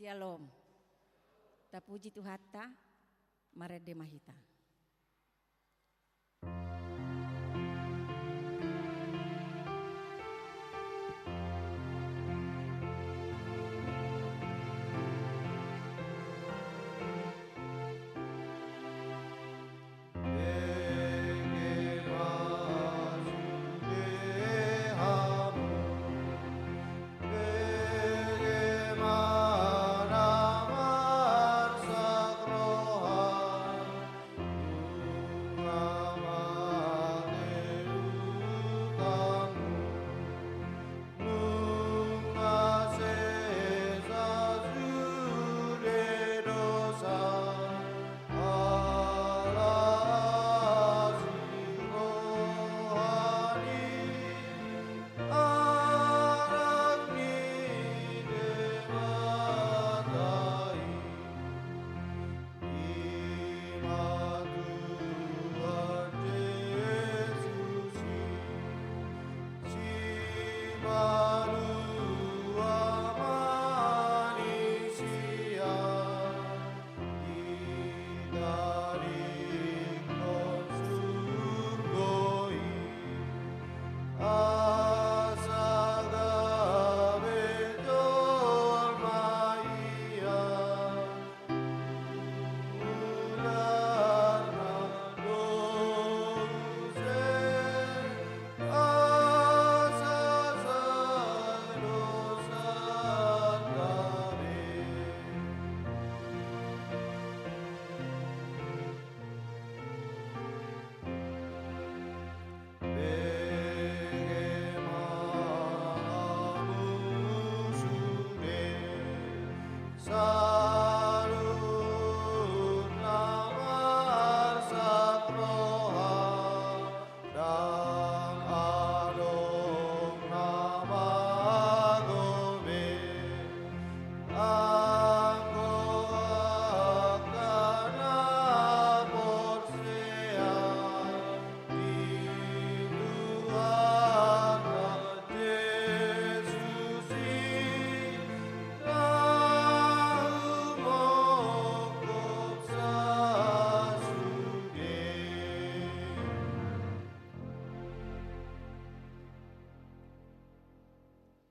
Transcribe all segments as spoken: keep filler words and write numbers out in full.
Syalom. Tapuji Tuhanta, marende ma hita.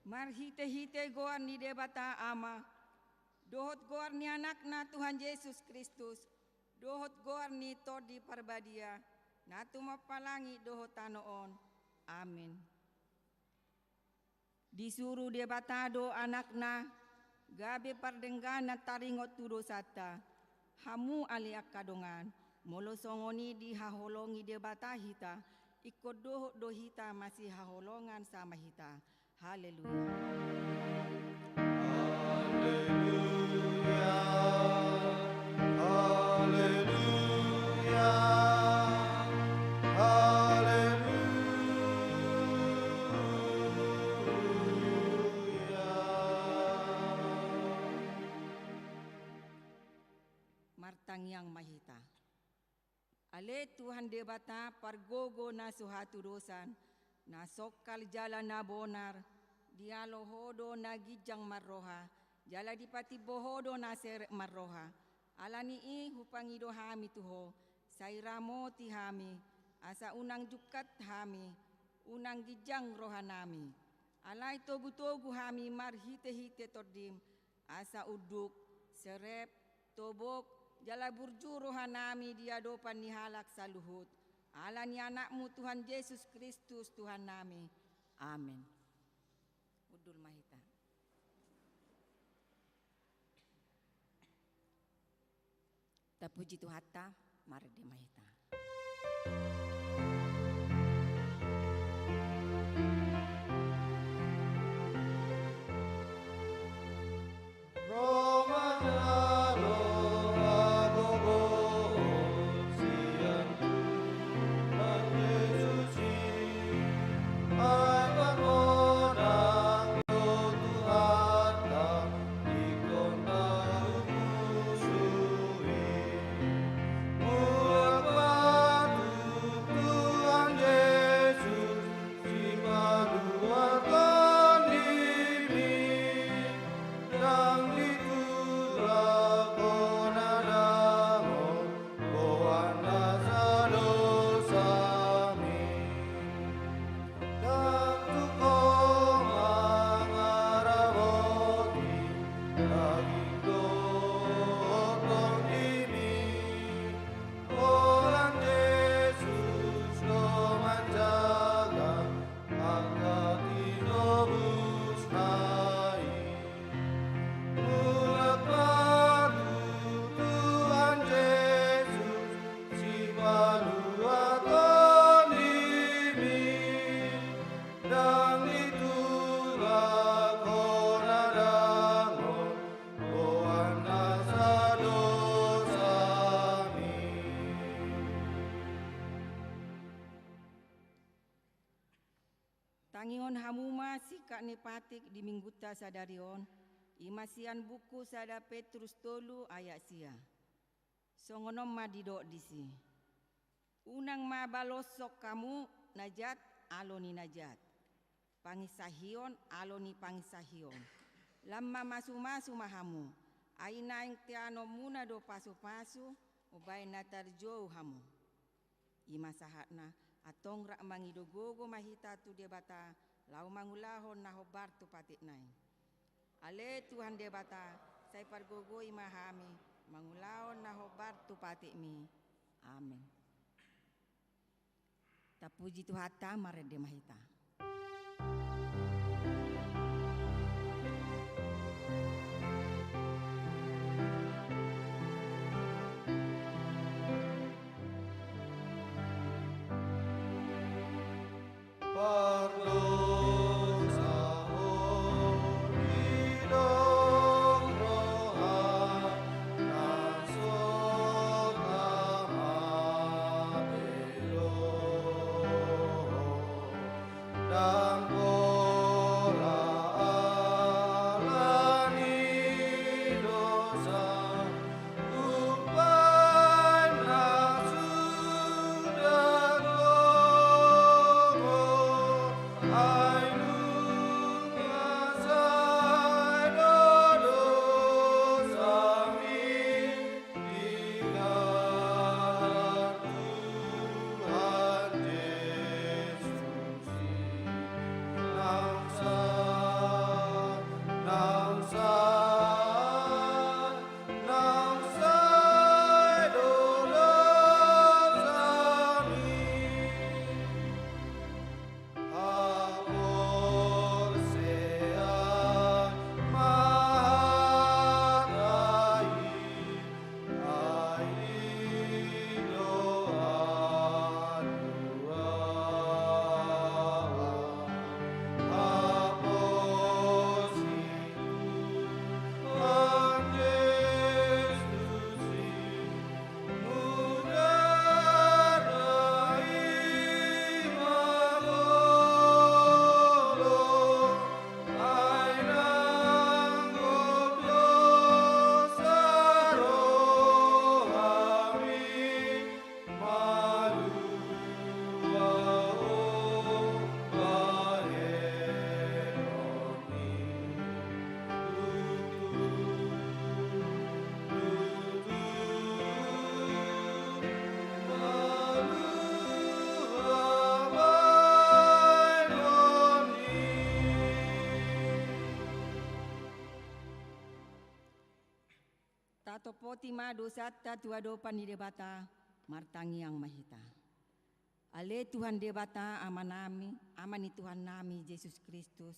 Marhitehite goar ni Debata Ama, dohot goar ni Anakna Tuhan Jesus Kristus, dohot goar ni Tondi Parbadia, na tumompa langit dohot tano on. Amen. Disuru Debata do Anakna, gabe pardengganan taringot tu dosanta. Hamu ale angka dongan, molo songon i dihaholongi Debata hita, ingkon dohot do hita masihaholongan sama hita. Haleluya. Haleluya. Haleluya. Haleluya. Martangiang ma hita. Ale Tuhan Debata, pargogo na so hatudosan, na songkal jala na bonar, dialo Ho do na ginjang marroha, jala dipatimbo Ho do na serep marroha. Ala ni i hupangido hami tu Ho, sai ramoti hami, asa unang jungkat hami, unang ginjang rohanami. Alai togutogu hami marhitehite Tondim, asa unduk, serep, tobok, jala burju rohanami di adopan ni halak saluhut. Ala ni Anakmu Tuhan Jesus Kristus Tuhannami. Amen. Hundul ma hita. Tapuji Tuhanta, marende ma hita. Tangihon hamu ma singkat ni patik di Minggunta sadari on, i ma sian buku sada Petrus tolu ayat sia. Songon on ma didok disi: Unang ma baloshon hamu na jat alo ni na jat, panginsahion alo ni panginsahion. Lam mamasumasu ma hamu, ai naeng teanonmuna do pasupasu, umbahen na tarjou hamu. I ma sahatna, antong rap mangido gogo ma hita tu Debata, laho mangulahon na hombar tu patikna i. Ale Tuhan Debata, sai pargogoi ma hami mangulahon na hombar tu patikmi. Amen. Tapuji Tuhanta, marende ma hita. Tatopoti ma dosanta tu adopan ni Debata, martangiang ma hita. Ale Tuhan Debata, Amanami, Ama ni Tuhannami Jesus Kristus,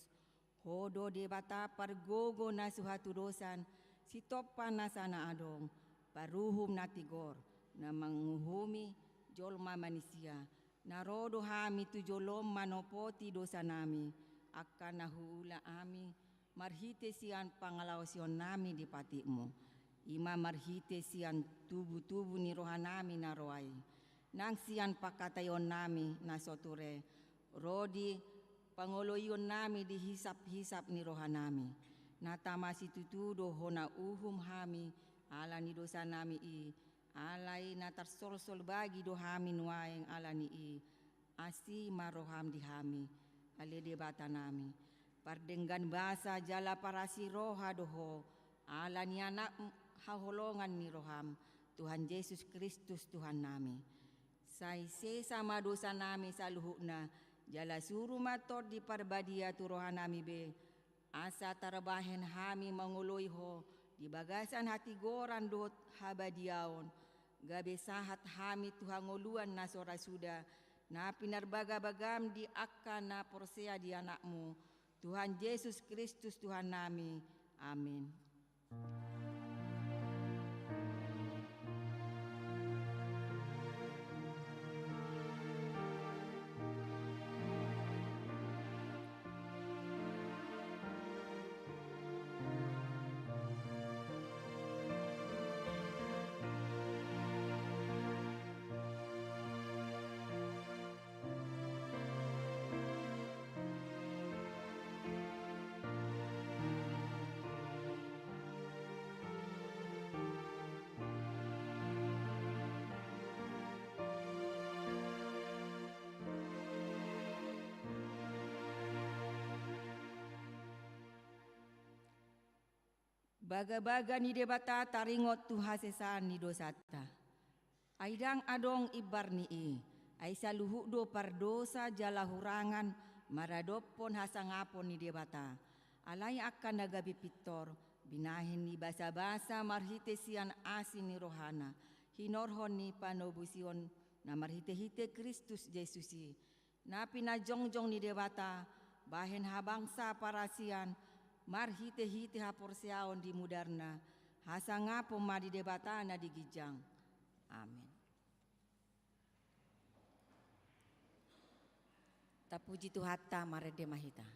Ho do Debata pargogo na so hatudosan, sitompa nasa na adong, paruhum na tigor, na manguhumi jolma manisia. Na ro do hami tu jolom manopoti dosanami, angka na huula hami, marhite sian pangalaosionnami di patikmu. I ma marhite sian tubutubu ni rohanami na roa i, nang sian pangkataionnami na so ture, ro di pangoloionnami di hisaphisap ni rohanami. Na tama situtu do hona uhum hami, ala ni dosanami i, alai na tarsolsol bagi do hami nuaeng ala ni i, asi ma roham di hami, ale Debatanami. Pardenggan basa jala parasi roha do ho, ala ni Anak haholongan ni roham, Tuhan Jesus Kristus Tuhannami. Sai sesa ma dosanami saluhutna, jala suru ma Tondi Parbadia tu rohanami be, asa tarbahen hami mangoloi ho di bagasan hatigoran dohot habadiaon, gabe sahat hami tu hangoluan na so ra suda, na pinarbagabagam di angka na porsea di Anakmu, Tuhan Jesus Kristus Tuhannami. Amin. Bagabaga ni Debata taringot tu hasesaan ni dosanta. Ai ndang adong imbar ni i, ai saluhut do pardosa jala hurangan maradophon hasangapon ni Debata. Alai angka na gabe pintor, binahen ni basabasa marhite sian asi ni rohana, hinorhon ni panobusionna marhitehite Kristus Jesus i, na pinajongjong ni Debata bahen habangsa parasian, marhitehite haporseaon di mudarna, hasangapon ma di Debata na di ginjang. Amen. Tapuji Tuhanta, marende ma hita.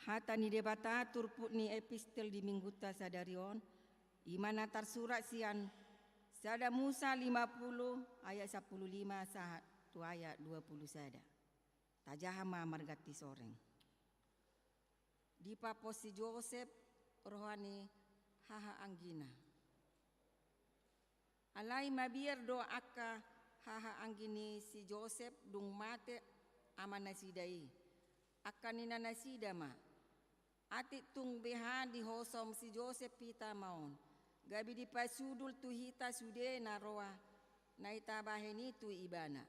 Hata ni Debata turpuk ni epistel di Minggunta sadari on, i ma na tarsurat sian Sada Musa lima puluh ayat sampulu lima sahat tu ayat dua puluh sada. Tajaha ma marganti soreng. Dipapos si Josep roha ni hahaanggina. Alai mabiar do angka hahaanggi ni si Josep dung mate amanasida i. Angka ninanasida ma, atik tung beha dihosom si Josep hita ma on, gabe dipasudul tu hita sude na roa na i tabahen i tu ibana.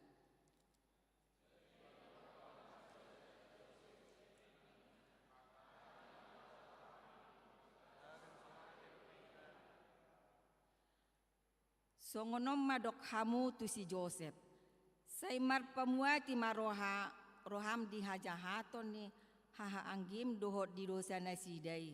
Songon on ma dok hamu tu si Josep, sai marpamuati ma roha, roham di hajahaton ni hahaanggim dohot di dosanasida i.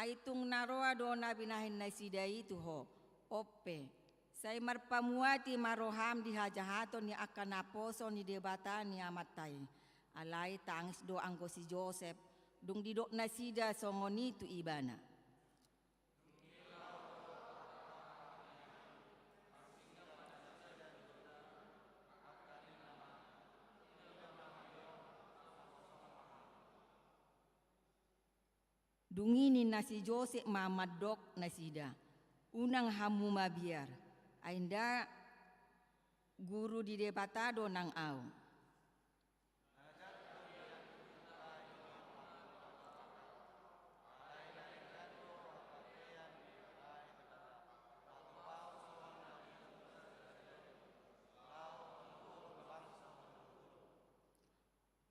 Ai tung na roa do na binahen nasida i tu ho. On pe, sai marpamuati ma roham di hajahaton ni angka naposo ni Debata ni amanta i. Alai tangis do anggo si Josep, dung didok nasida songon i tu ibana. Dung i ninna si Josep ma mandok nasida, unang hamu mabiar, ai nda guru di Debata do nang ahu.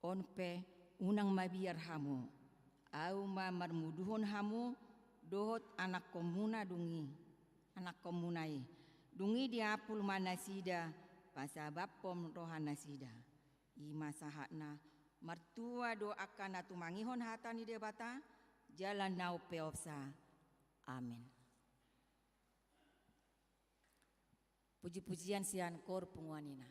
On pe unang mabiar hamu, ahu ma marmuduhon hamu dohot anakkonmuna dung i, anakkonmuna i. Dung i diampul ma nasida pasabamhon rohanasida. I ma sahatna. Martua do angka na tumangihon hata ni Debata jala na umpeopsa. Amin. Puji-pujian sian kor punguan ina.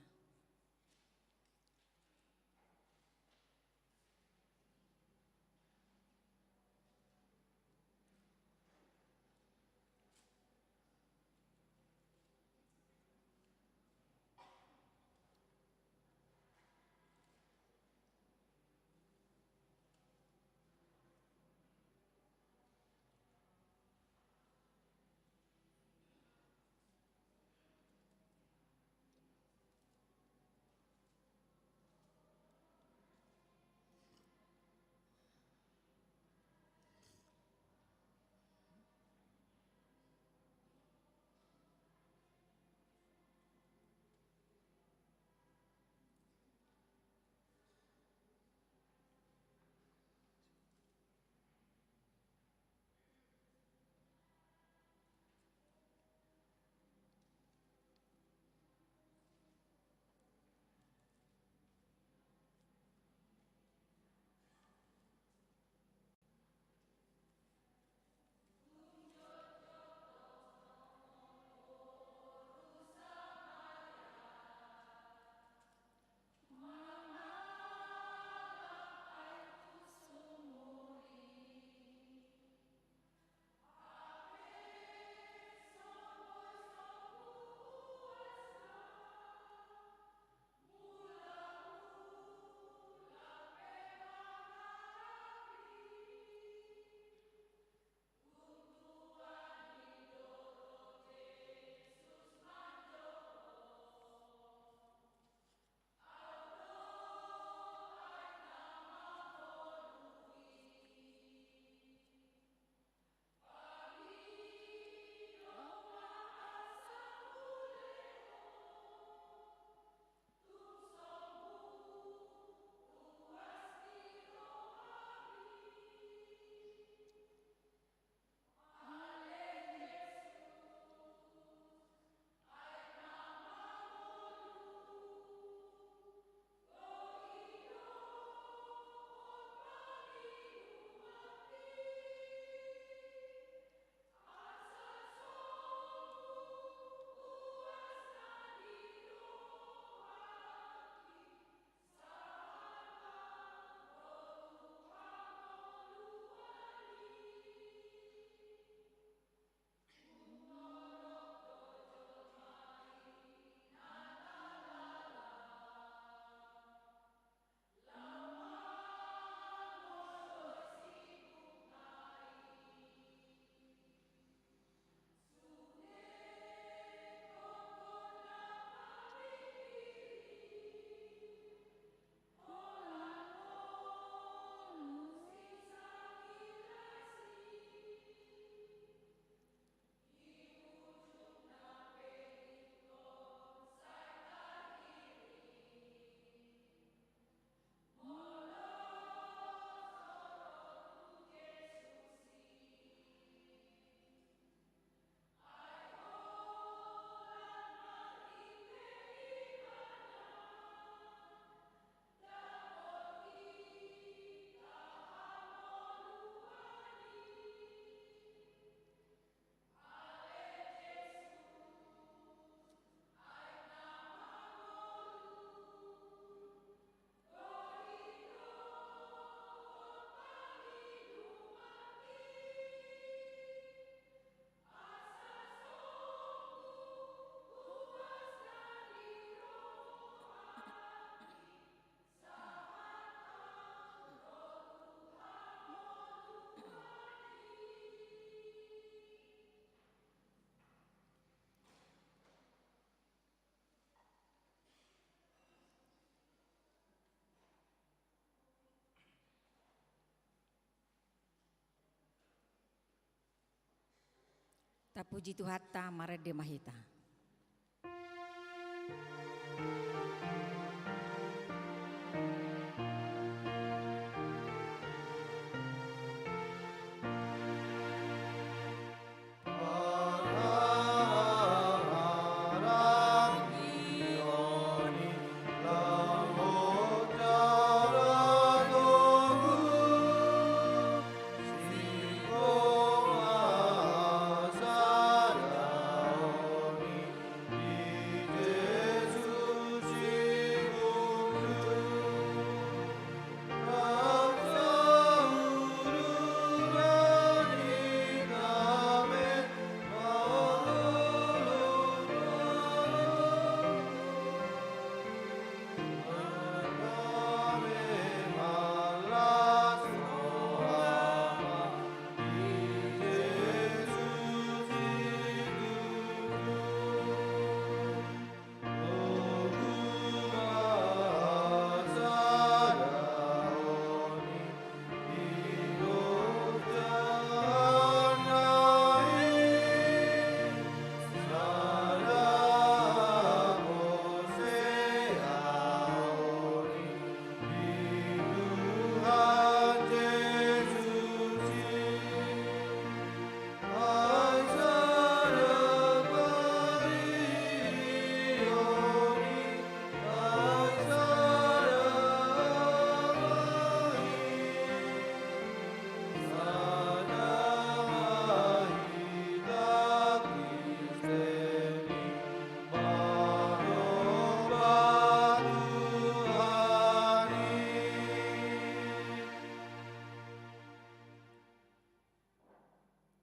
Tapuji Tuhanta, marende ma hita.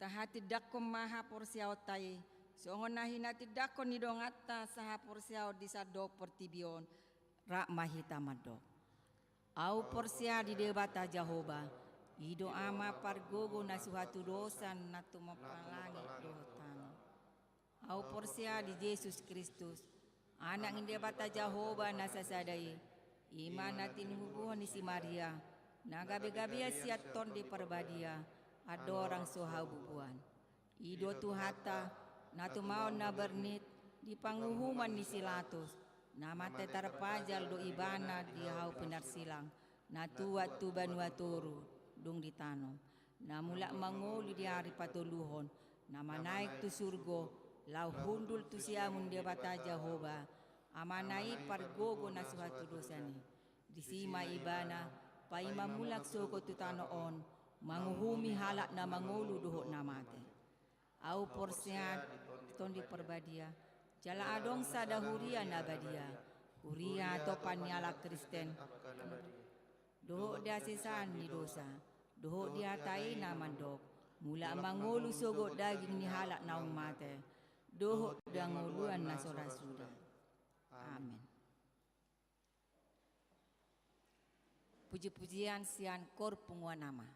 Hatindangkon ma haporseaonta i, songon na hinatindangkon ni donganta sahaporseaon di sandok portibi on, rap ma hita mandok. Ahu porsea di Debata Jahowa, i do Ama pargogo na so hatudosan na tumompa langit dohot tano. Ahu porsea di Jesus Kristus, Anak ni Debata Jahowa na sasada i, i ma na tinubuhon ni si Maria, na gabegabean sian Tondi Parbadia, andorang so habubuhan. I do Tuhanta, na tumaon na bernit di panguhuman ni si Latus, na mate tarpajal do Ibana di hau pinarsilang, na tuat tu banua toru, dung ditanom. Na mulak mangolu di ari patoluhon, na manaek tu surgo, laho hundul tu siamun Debata Jahowa, Amana i pargogo na so hatudosan i. Disi ma Ibana, paima mulak sogot tu tano on, manguhumi halak na mangolu dohot na mate. Ahu porsea di Tondi Parbadia, jala adong sada huria na badia, huria tompa ni halak Kristen, dohot di hasesaan ni dosa, dohot di hata i na mandok, mulak mangolu sogot daging ni halak naung mate, dohot di hangoluan na so ra suda. Amen. Puji-pujian sian Kor Punguan Ama.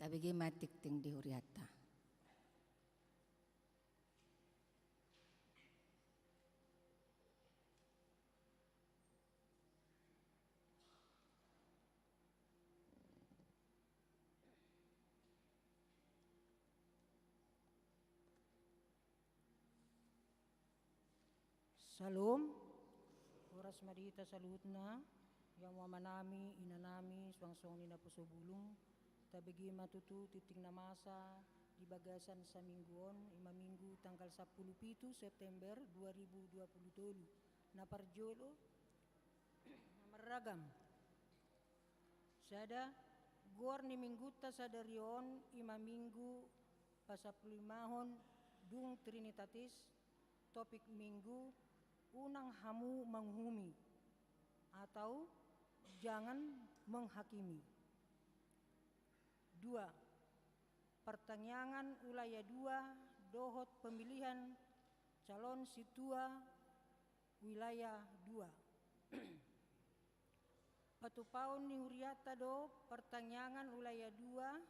Tabege ma tingting di hurianta. Syalom. Horas ma di hita saluhutna, ia ma amanami, inanami, suang songon i naposo bulung. Tabege ma tutu tingting na masa di bagasan saminggu on, i ma Minggu tanggal sampulu pitu September dua ribu dua pulu tolu. Na parjolo, na marragam. Sada, goar ni Minggunta sadari on, i ma Minggu pasampululimahon dung Trinitatis, topik Minggu, unang hamu manguhumi, atau jangan menghakimi. Dua, partangiangan wilayah dua dohot pemilihan calon sintua wilayah dua. Patupaon ni hurianta do partangiangan wilayah dua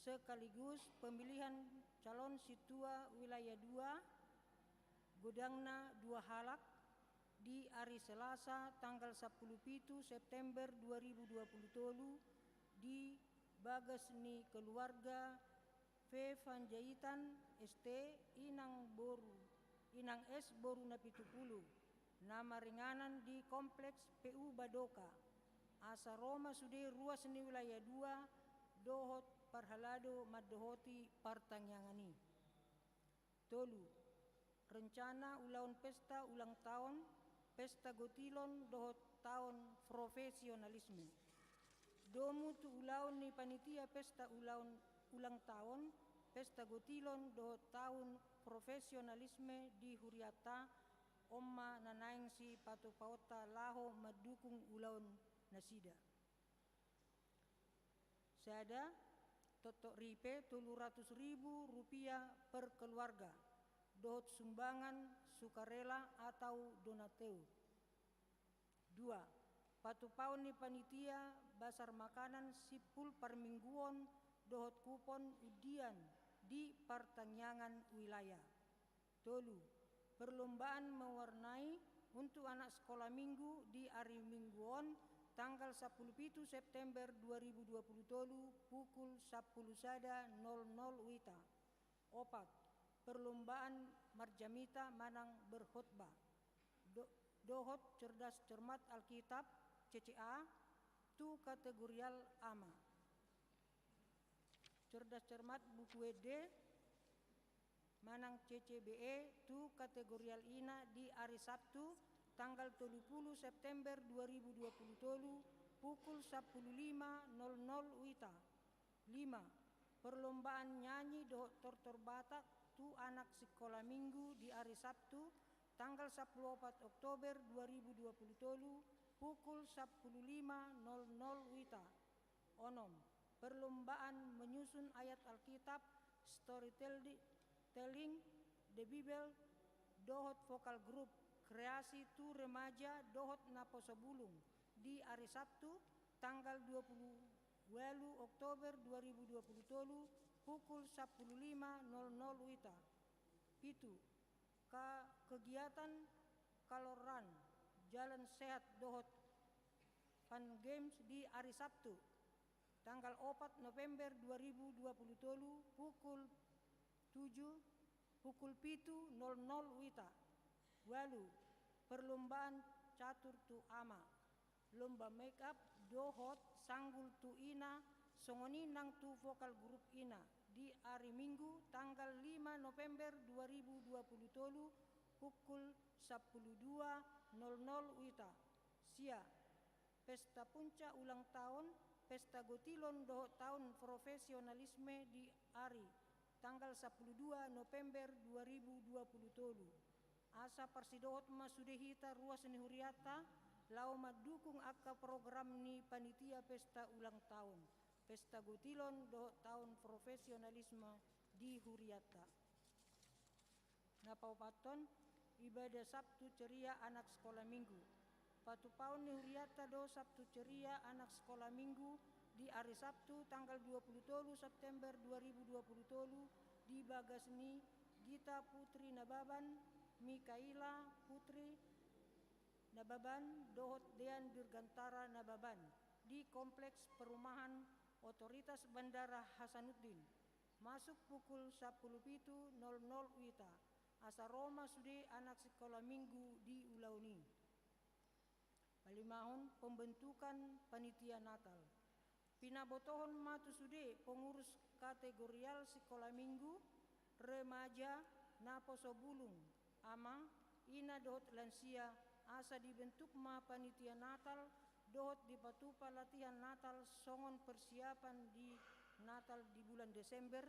sekaligus pemilihan calon sintua wilayah dua, godangna dua halak, di ari Selasa tanggal sampulu pitu September dua ribu dua pulu tolu, di bagas ni keluarga V Panjaitan S T, inang boru, inang S boru na pitu pulu, na maringanan di Kompleks P U Badoka. Asa ro ma sude ruas ni wilayah dua dohot parhalado mandohoti partangiangan i. Tolu, rencana ulaon pesta ulang taon, pesta gotilon dohot taon profesionalisme. Domu tu ulaon ni panitia pesta ulaon, ulang taon, pesta gotilon dohot taon profesionalisme di hurianta, on ma na naeng sipatupaonta laho mandukung ulaon nasida. Sada, toktok ripe tolu ratus ribu rupiah per keluarga, dohot sumbangan sukarela atau donatur. Dua, patupaon ni panitia basar makanan simpul parmingguon dohot kupon undian di partangiangan wilayah. Tolu, perlombaan mewarnai untuk anak sekolah minggu di ari Minggu on, tanggal sampulu pitu September dua ribu dua pulu tolu, pukul sampulu sada nol nol wita. Opat, perlombaan marjamita manang berkhotbah do-, dohot cerdas cermat Alkitab, C C A, tu kategorial ama. Cerdas cermat buku ende manang C C B E tu kategorial ina di ari Sabtu, tanggal tolu pulu September dua ribu dua pulu tolu, pukul sampulu lima nol nol wita. Lima, perlombaan nyanyi dohot tortor Batak tu anak sikola minggu di ari Sabtu, tanggal sampulu opat Oktober dua ribu dua pulu tolu, pukul sampulu lima nol nol wita. Onom, perlombaan menyusun ayat Alkitab, storytelling, the Bible, dohot vokal grup, kreasi tu remaja dohot naposo bulung, di ari Sabtu, tanggal dua pulu ualu Oktober dua ribu dua pulu tolu, pukul sampulu lima nol nol wita. Pitu, ka-, kegiatan Kalor Run, jalan sehat dohot fun games di ari Sabtu, tanggal opat November dua ribu dua pulu tolu, pukul tujuh, pukul pitu nol nol wita. Ualu, perlombaan catur tu ama. Lomba make up dohot sanggul tu ina, songon i nang tu vokal grup ina, di ari Minggu, tanggal lima November dua ribu dua pulu tolu, pukul sampulu dua nol nol wita. Sia, pesta puncak ulang taon, pesta gotilon dohot taon profesionalisme di ari, tanggal sampulu dua November dua ribu dua pulu tolu. Asa parsidohot ma sude hita ruas ni hurianta, laho mandukung angka program ni panitia pesta ulang taon, pesta gotilon dohot taon profesionalisme di hurianta. Na paopathon, ibadah Sabtu ceria anak sekolah minggu. Patupaon ni hurianta do Sabtu ceria anak sekolah minggu di ari Sabtu tanggal dua pulu tolu September dua ribu dua pulu tolu di bagas ni Gita Putri Nababan, Mikaila Putri Nababan dohot Dean Dirgantara Nababan di Kompleks Perumahan Otoritas Bandara Hasanuddin, masuk pukul sampulu pitu nol nol W I T A, asa ro ma sude anak sikola minggu di ulaon i. Palimahon, pembentukan panitia Natal. Pinabotohon ma tu sude pengurus kategorial sikola minggu, remaja, naposo bulung, amang, ina dohot lansia, asa dibentuk ma panitia Natal dohot dipatupa latihan Natal songon persiapan di Natal di bulan Desember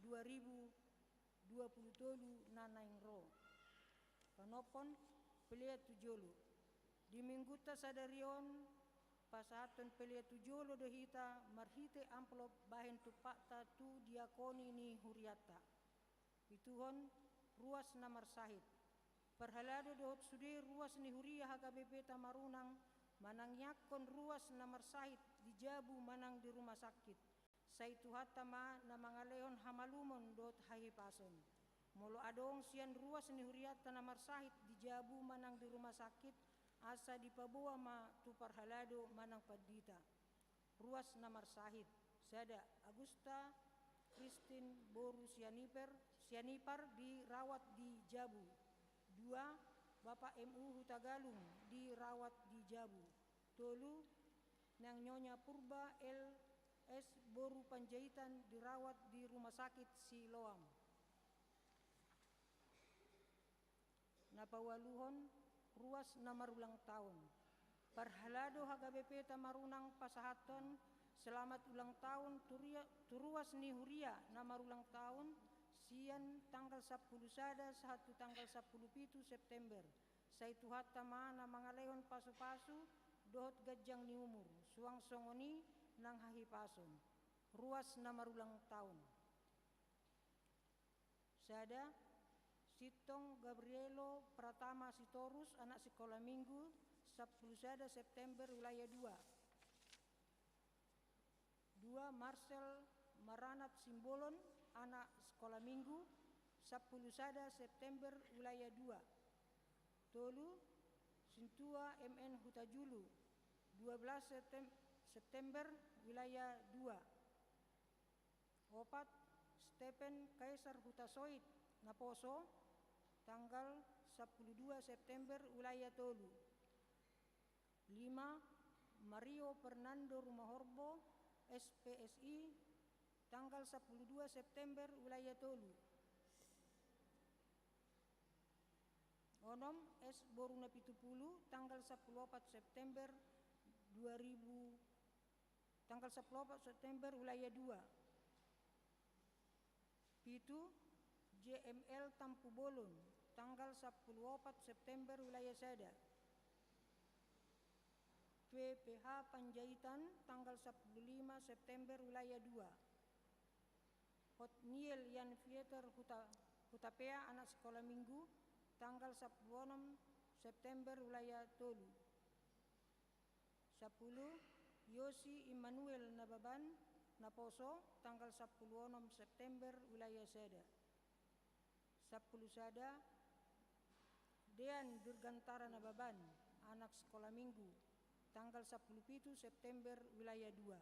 dua ribu dua pulu tolu na naeng ro. Panophon, pelean tu jolo. Di minggunta sadari on, pasahathon pelean tu jolo do hita marhite amplop bahen tumpakta tu diakoni ni hurianta. Pituhon, ruas na marsahit. Parhalado dohot sude ruas ni huria H K B P Tamarunang manangiangkon ruas na marsahit di jabu manang di rumah sakit. Sai Tuhanta ma na mangalehon hamalumon dohot hahipason. Molo adong sian ruas ni hurianta na marsahit di jabu manang di rumah sakit, asa dipaboa ma tu parhalado manang pandita. Ruas na marsahit: sada, Agusta Kristin boru Sianiper, Sianipar, dirawat di jabu. Dua, Bapak M U Hutagalung, dirawat di jabu. Tolu, Nang Nyonya Purba L S boru Panjaitan, dirawat di Rumah Sakit Siloam. Na paualuhon, ruas na marulang taon. Parhalado H K B P Tamarunang pasahathon selamat ulang tahun tu ria-, tu ruas ni huria na marulang taon sian tanggal sampulu sada sahat tu tanggal sampulu pitu September. Sai Tuhanta ma na mangalehon pasupasu dohot ganjang ni umur, suang songon i nang hahipason. Ruas na marulang taon. Sada, Sintong Gabrielo Pratama Sitorus, anak sikola minggu, sampulu sada September, wilayah dua. Dua, Marcel Maranat Simbolon, anak sikola minggu, sampulu sada September, wilayah dua. Tolu, Sintua M N Hutajulu, dua belas Septem-, September, wilayah dua. Opat, Stephen Kaisar Hutasoit, naposo, tanggal sampulu dua September, wilayah tolu. Lima, Mario Fernando Rumahorbo, S P S I, tanggal sampulu dua September, wilayah tolu. Onom, S boru Napitupulu, tanggal sampulu opat September dua ribu, tanggal sampulu opat September, wilayah dua. Pitu, J M L Tampubolon, tanggal sampulu opat September, wilayah sada. P P H Panjaitan, tanggal sampulu lima September, wilayah dua. Hotniel Jan Pieter Huta-, Hutapea, anak sikola minggu, tanggal sampulu onom September, wilayah tolu. Sampulu, Yosi Immanuel Nababan, naposo, tanggal sampulu onom September, wilayah sada. Sampulu sada, Dean Dirgantara Nababan, anak sikola minggu, tanggal sampulu pitu September, wilayah dua.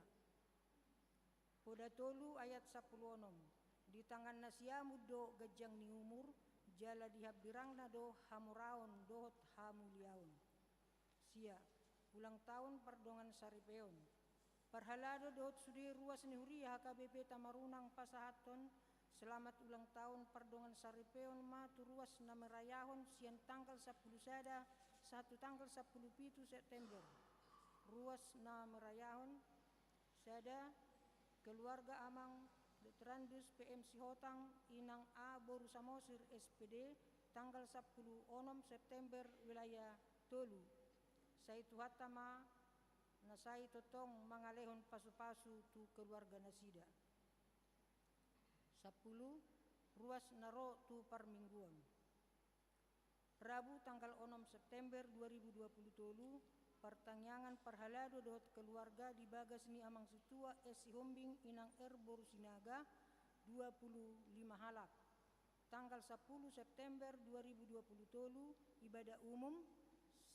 Poda tolu ayat sampulu onom. Di tangan na siamun do ganjang ni umur, jala di hambirangna do hamuraon dohot hamuliaon. Sia, ulang tahun pardongan saripeon. Parhalado dohot sude ruas ni huria H K B P Tamarunang pasahathon selamat ulang tahun pardongan saripeon ma tu ruas na merayahon sian tanggal sampulu sada sahat tu tanggal sampulu pitu September. Ruas na merayahon: sada, keluarga Amang Doktorandus P M Sihotang, Inang A boru Samosir, S P D, tanggal sampulu onom September, wilayah tolu. Sai Tuhanta ma na sai tongtong mangalehon pasupasu tu keluarga nasida. Sampulu, ruas na ro tu parmingguon. Rabu tanggal onom September dua ribu dua puluh tolu, Partangiangan parhalado dohot keluarga di bagas ni Amang Sintua S. Sihombing, Inang R. boru Sinaga, dua puluh lima halak. Tanggal sapuluh September dua ribu dua puluh tolu, ibadah umum,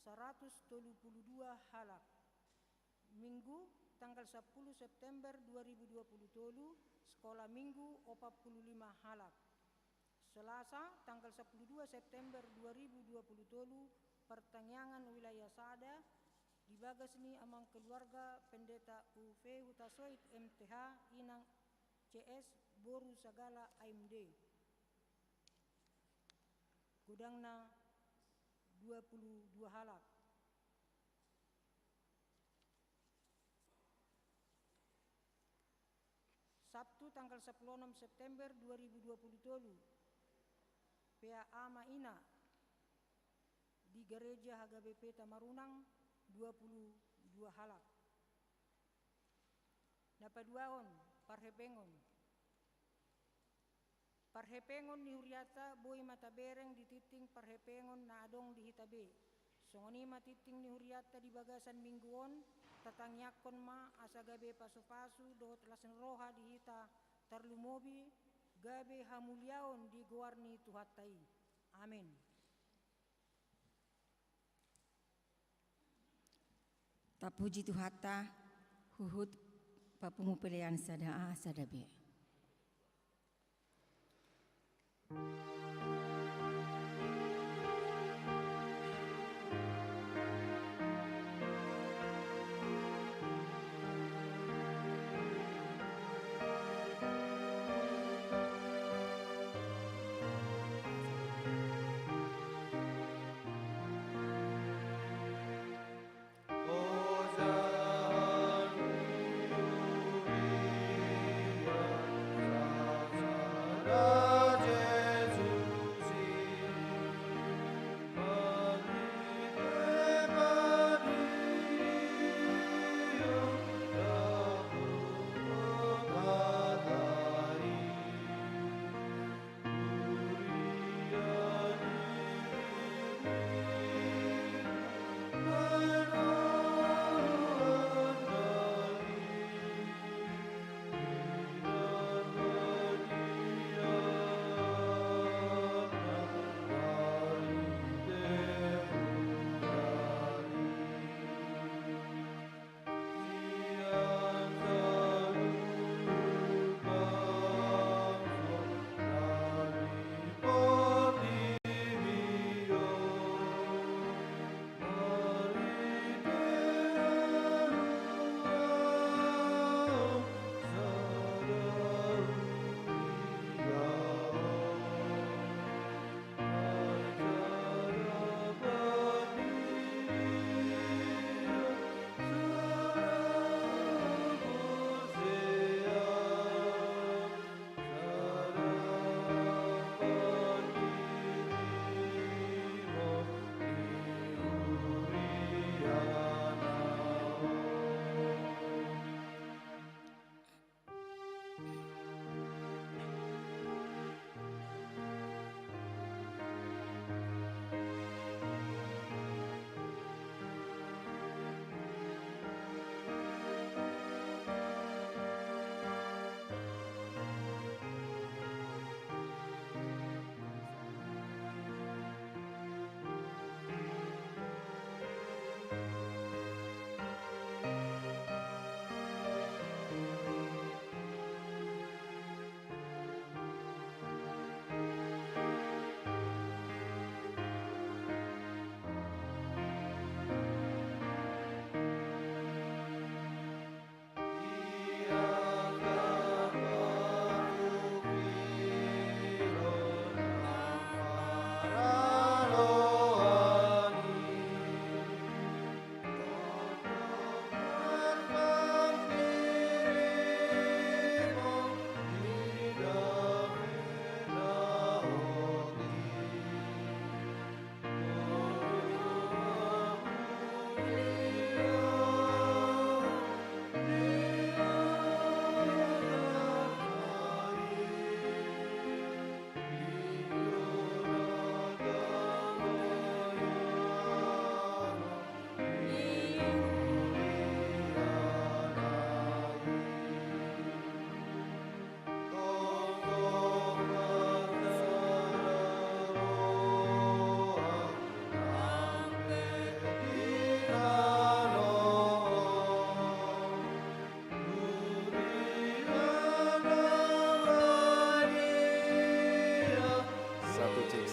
saratus tolu puluh dua halak. Minggu, tanggal sapuluh September dua ribu dua puluh tolu, sekolah minggu, opat puluh lima halak. Selasa, tanggal sapuluh dua September dua ribu dua puluh tolu, partangiangan wilayah sada, di bagas ni Amang Keluarga Pendeta U V Hutasoit M T H, Inang C S boru Sagala A M D. Godangna dua puluh dua halak. Sabtu, tanggal sapuluh onom September dua ribu dua puluh tolu, P A A ma ina di Gereja H K B P Tamarunang, dua puluh dua halak. Na paduahon, parhepengon. Parhepengon ni hurianta boi ma tabereng di tingting parhepengon na adong di hita be. Songon i ma tingting ni hurianta di bagasan minggu on, tatangiangkon ma asa gabe pasupasu dohot las ni roha di hita, tarlumobi gabe hamuliaon di goar ni Tuhanta i. Amen. Tapuji Tuhanta, huhut papungu pelean sada A sada B.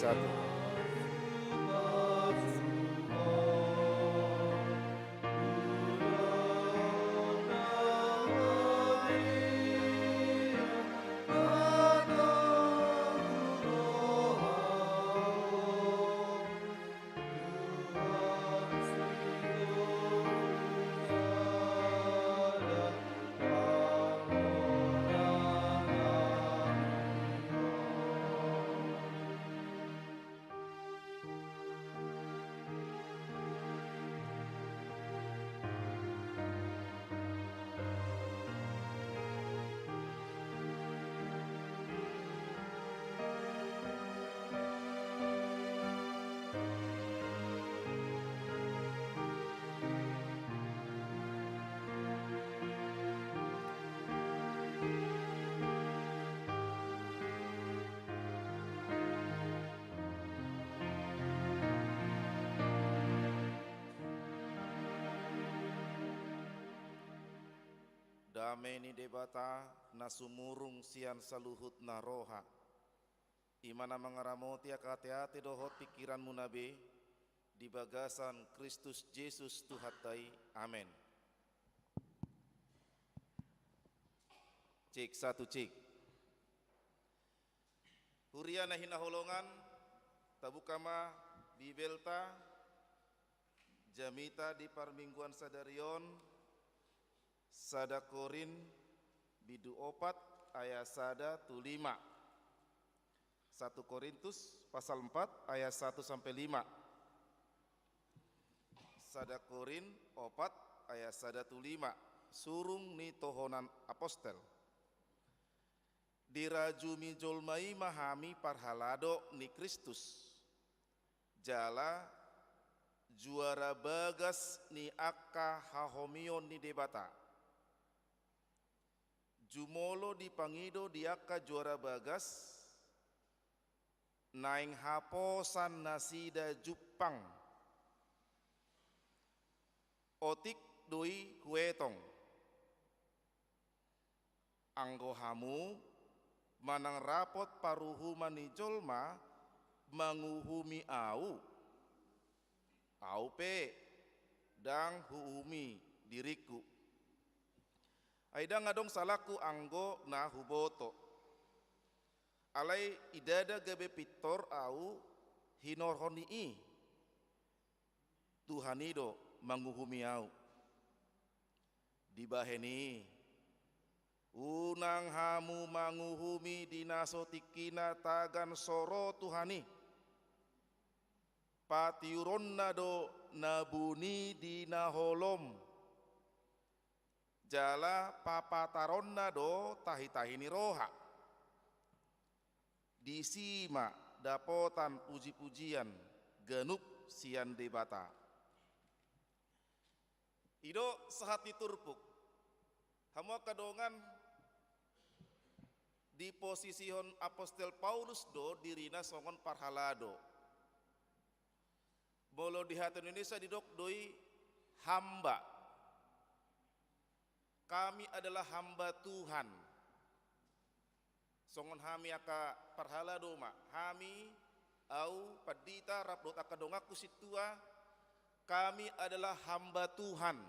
Satu. Dame ni Debata na sumurung sian saluhutna roha, i ma na mangaramoti angka ateate dohot pingkiranmuna be di bagasan Kristus Jesus Tuhanta i. Amen. Cek, satu, cek. Huria na hinaholongan, tabuka ma Bibelta, jamita di parmingguan sadari on, sada Korint bindu opat ayat sada tu lima. Satu Korintus pasal empat ayat satu sampai lima. Sada Korint opat ayat sada tu lima. Surung ni tohonan apostel. Dirajumi jolma i ma hami parhalado ni Kristus, jala juara bagas ni angka hahomion ni Debata. Jumolo dipangido di angka juara bagas, naeng haposan nasida jumpang. Otik do i huetong. Anggo hamu manang rapot paruhuman ni jolma manguhumi ahu, ahu pe ndang huuhumi diringku. Ai ndang adong salangku anggo na huboto. Alai ndada gabe pintor ahu hinorhon ni i. Tuhan i do manguhumi ahu. Dibahen i, unang hamu manguhumi di na so tingkina tagan so ro Tuhan i. Patiuronna do na buni di na holom. Jala papataronna do tahitahi ni roha. Disi ma dapotan pujipujian ganup sian Debata. I do sahat ni turpuk. Hamu angka dongan, diposisihon apostel Paulus do dirina songon parhalado. Molo di hata Indonesia didok do i hamba. Kami adalah hamba Tuhan. Songon hami angka parhalado ma. Hami, ahu, pandita, rap dohot angka donganku sintua, kami adalah hamba Tuhan.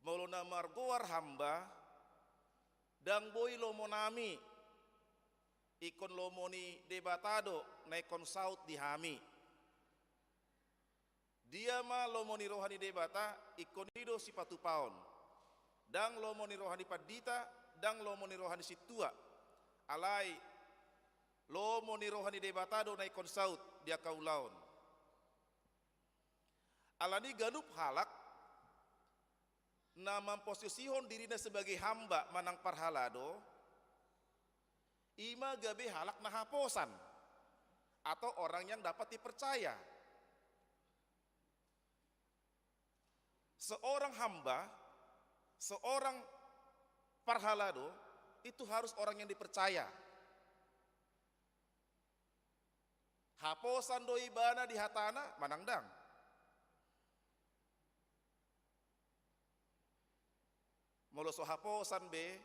Molo na margoar hamba, ndang boi lomonami, ingkon lomo ni Debata do na ingkon saut di hami. Dia ma lomo ni roha ni Debata, ingkon i do sipatupaon. Ndang lomo ni roha ni pandita, ndang lomo ni roha ni sintua. Alai lomo ni roha ni Debata do na ingkon saut di angka ulaon. Alani ganup halak na mamposisihon dirina sebagai hamba manang parhalado, i ma gabe halak na haposan, atau orang yang dapat dipercaya. Seorang hamba, seorang parhalado itu harus orang yang dipercaya. Haposan do ibana di hatana manang ndang? Molo so haposan be,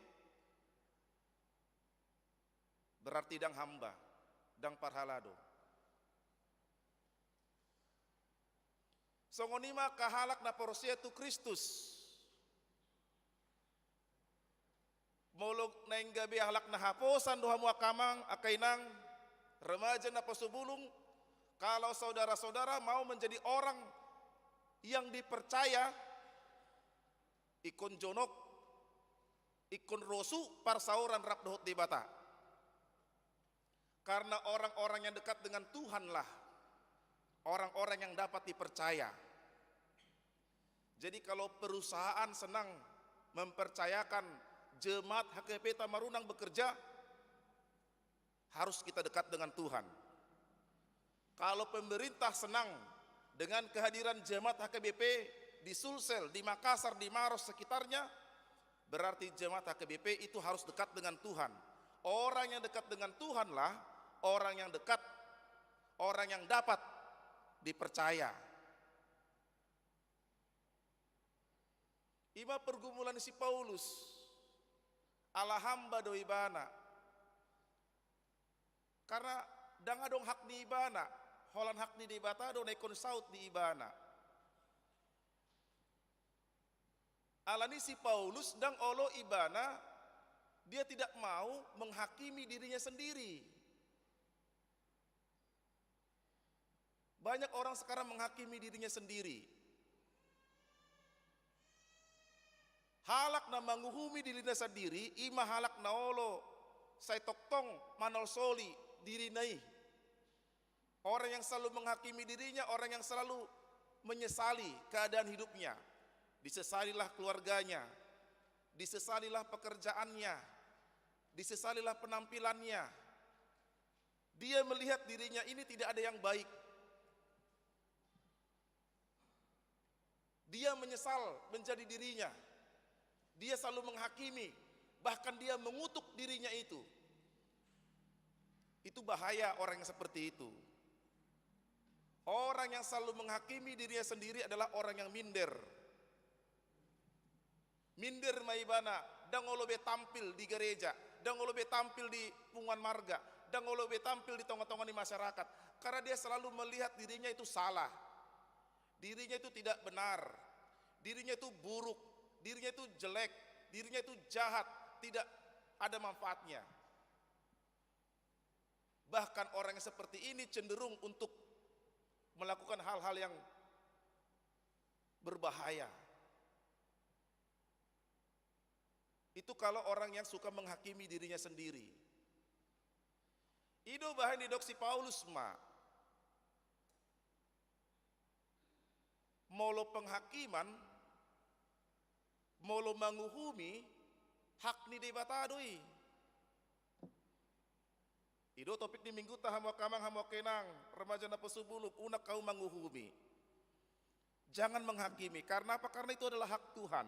berarti ndang hamba. ndang parhalado. Songon i ma angka halak na porsea tu Kristus. Molo naeng gabe halak na haposan do hamu angka amang, angka inang, remaja na poso bulung, kalau saudara-saudara mau menjadi orang yang dipercaya, ingkon jonok, ingkon rosu parsaoran rap dohot Debata. Karena orang-orang yang dekat dengan Tuhanlah orang-orang yang dapat dipercaya. Jadi, kalau perusahaan senang mempercayakan jemaat H K B P Tamarunang bekerja, harus kita dekat dengan Tuhan. Kalau pemerintah senang dengan kehadiran jemaat H K B P di Sulsel, di Makassar, di Maros sekitarnya, berarti jemaat H K B P itu harus dekat dengan Tuhan. Orang yang dekat dengan Tuhanlah orang yang dekat, orang yang dapat dipercaya. I ma pergumulan ni si Paulus, ala hamba do ibana. Karena ndang adong hak ni ibana, holan hak ni Debata do na ingkon saut di ibana. Alani si Paulus ndang olo ibana, dia tidak mau menghakimi dirinya sendiri. Banyak orang sekarang menghakimi dirinya sendiri. Halak na manguhumi dirina sandiri, i ma halak na olo sai tongtong manolsoli dirina i. Orang yang selalu menghakimi dirinya, orang yang selalu menyesali keadaan hidupnya. Disesalilah keluarganya, disesalilah pekerjaannya, disesalilah penampilannya. Dia melihat dirinya ini tidak ada yang baik. Dia menyesal menjadi dirinya. Dia selalu menghakimi, bahkan dia mengutuk dirinya itu. Itu bahaya orang yang seperti itu. Orang yang selalu menghakimi dirinya sendiri adalah orang yang minder. Minder ma ibana, ndang olo be tampil di gereja, ndang olo be tampil di punguan marga, ndang olo be tampil di tonga-tonga ni masyarakat. Karena dia selalu melihat dirinya itu salah, dirinya itu tidak benar, dirinya itu buruk, dirinya itu jelek, dirinya itu jahat, tidak ada manfaatnya. Bahkan orang yang seperti ini cenderung untuk melakukan hal-hal yang berbahaya. Itu kalau orang yang suka menghakimi dirinya sendiri. I do bahen didok si Paulus ma. Molo penghakiman, molo manguhumi, hak ni Debata do i. I do topik ni mingguta, hamu angka amang, hamu angka inang, remaja na poso bulung, unang hamu manguhumi. Jangan menghakimi. Karena apa? Karena itu adalah hak Tuhan.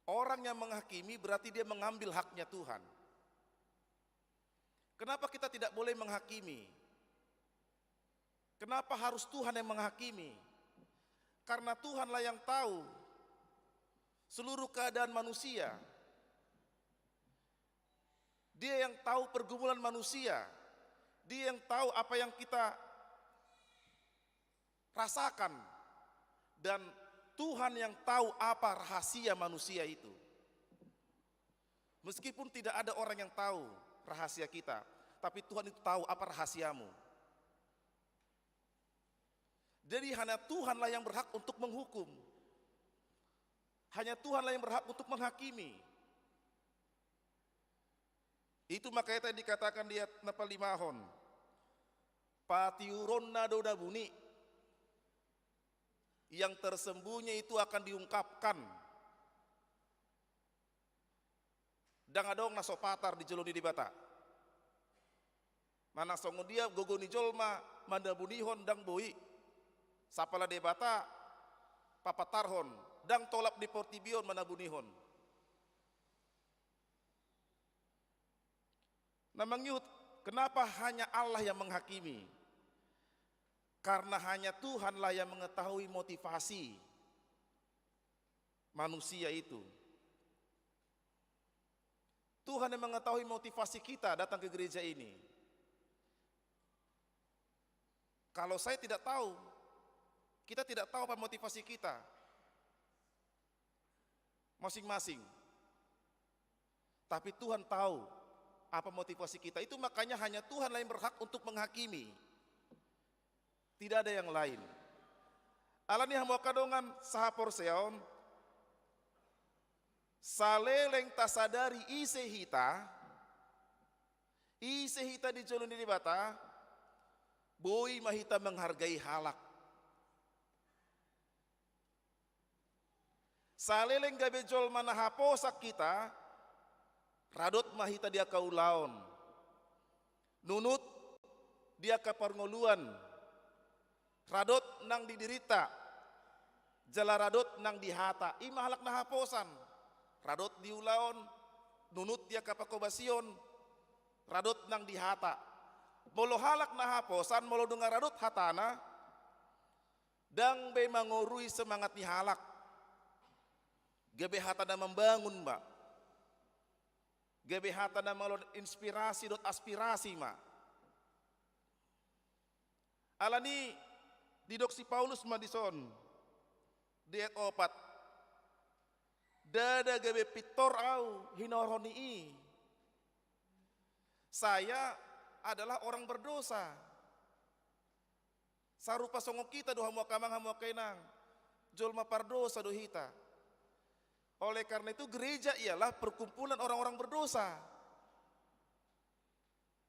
Orang yang menghakimi berarti dia mengambil haknya Tuhan. Kenapa kita tidak boleh menghakimi? Kenapa harus Tuhan yang menghakimi? Karena Tuhanlah yang tahu seluruh keadaan manusia. Dia yang tahu pergumulan manusia. Dia yang tahu apa yang kita rasakan. Dan Tuhan yang tahu apa rahasia manusia itu. Meskipun tidak ada orang yang tahu rahasia kita, tapi Tuhan itu tahu apa rahasiamu. Jadi hanya Tuhanlah yang berhak untuk menghukum. Hanya Tuhanlah yang berhak untuk menghakimi. Itu makanya tadi dikatakan di ayat na palimahon, patiuronna do na buni, yang tersembunyi itu akan diungkapkan. Ndang adong na so patar di jolo ni Debata. Manang songon dia gogo ni jolma manabunihon ndang boi. Sapala Debata papatarhon, ndang tolap di portibi on manabunihon. Na mangihut, kenapa hanya Allah yang menghakimi? Karena hanya Tuhanlah yang mengetahui motivasi manusia itu. Tuhan yang mengetahui motivasi kita datang ke gereja ini. Kalau saya tidak tahu, kita tidak tahu apa motivasi kita masing-masing. Tapi Tuhan tahu apa motivasi kita. Itu makanya hanya Tuhan yang berhak untuk menghakimi. Tidak ada yang lain. Alani i, hamu angka dongan sahaporseaon, saleleng tasadari ise hita, ise hita di jolo ni Debata, boi ma hita menghargai halak. Saleleng gabe jolma na haposan hita, radot ma hita di angka ulaon. Nunut di angka parngoluan, radot nang di dirinta, jala radot nang di hata. I ma halak na haposan, radot di ulaon, nunut di angka panghobasion, radot nang di hata. Molo halak na haposan, molo nunga radot hatana, ndang be mangorui semangat ni halak. Gabe hata na mambangun ma. Gabe hata na mangaloan inspirasi dohot aspirasi ma. Alani i didok si Paulus ma dison di ayat opat: Ndada gabe pintor ahu hinorhon ni i. Saya adalah orang berdosa. Sarupa songon hita do hamu angka amang, hamu angka inang. Jolma pardosa do hita. Oleh karena itu, gereja ialah perkumpulan orang-orang berdosa.